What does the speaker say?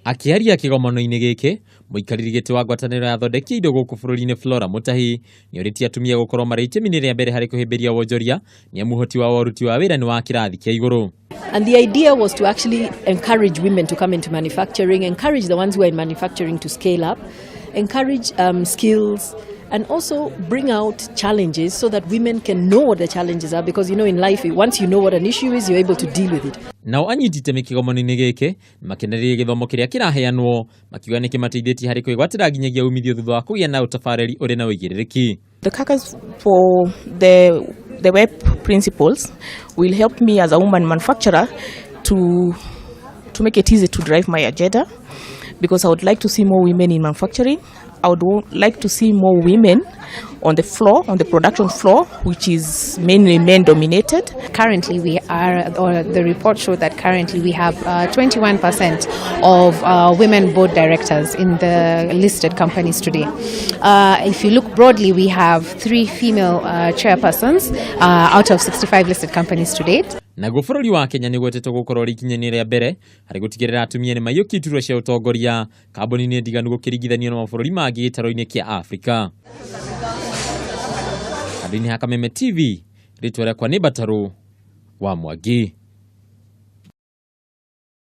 Akĩaria kĩgomano-inĩ gĩkĩ, mũikarĩri gĩtĩ wa ngwatanĩro ya athondeki a indo gũkũ bũrũri-inĩ Flora Mutahi nĩorĩtie atumia gũkorwo marĩ itemi-inĩ rĩa mbere harĩ kũhĩmbĩria wonjoria nĩamu ũhoti wao wa ũruti wa wĩra nĩ wa kĩrathi kĩa igũrũ. And the idea was to actually encourage women to come into manufacturing, encourage the ones who are in manufacturing to scale up, encourage skills, and also bring out challenges so that women can know what the challenges are, because in life, once you know what an issue is, you're able to deal with it. Nao anyiti itemi kĩgomano-inĩ gĩkĩ makenereire gĩthomo kĩrĩa kĩraheanwo, makiuga nĩ kĩmateithĩtie harĩ kwĩgwatĩra nginyagia umithio thutha wa kũgĩa na ũtabarĩri ũrĩ na ũigĩrĩrĩki. The carcass for the web principles will help me as a woman manufacturer to make it easy to drive my agenda, because I would like to see more women in manufacturing. I would like to see more women on the floor, on the production floor, which is mainly men dominated. Currently, we are, or the report showed that currently we have 21% of women board directors in the listed companies today. If you look broadly, we have three female chairpersons out of 65 listed companies to date. Naguo bũrũri wa Kenya nĩ ũgwetetwo gũkorwo ũrĩ ikinya-inĩ rĩa mbere harĩ gũtigĩrĩra atumia nĩ maiyũkia iturwa cia ũtongoria kambuni-inĩ ndiganu gũkĩringithanio na mabũrũri mangĩ gĩtarũ-inĩ kĩa Afrika. Handũ-inĩ ha Kameme TV, rĩtwa rĩakwa nĩ Mbatarũ wa Mwangi.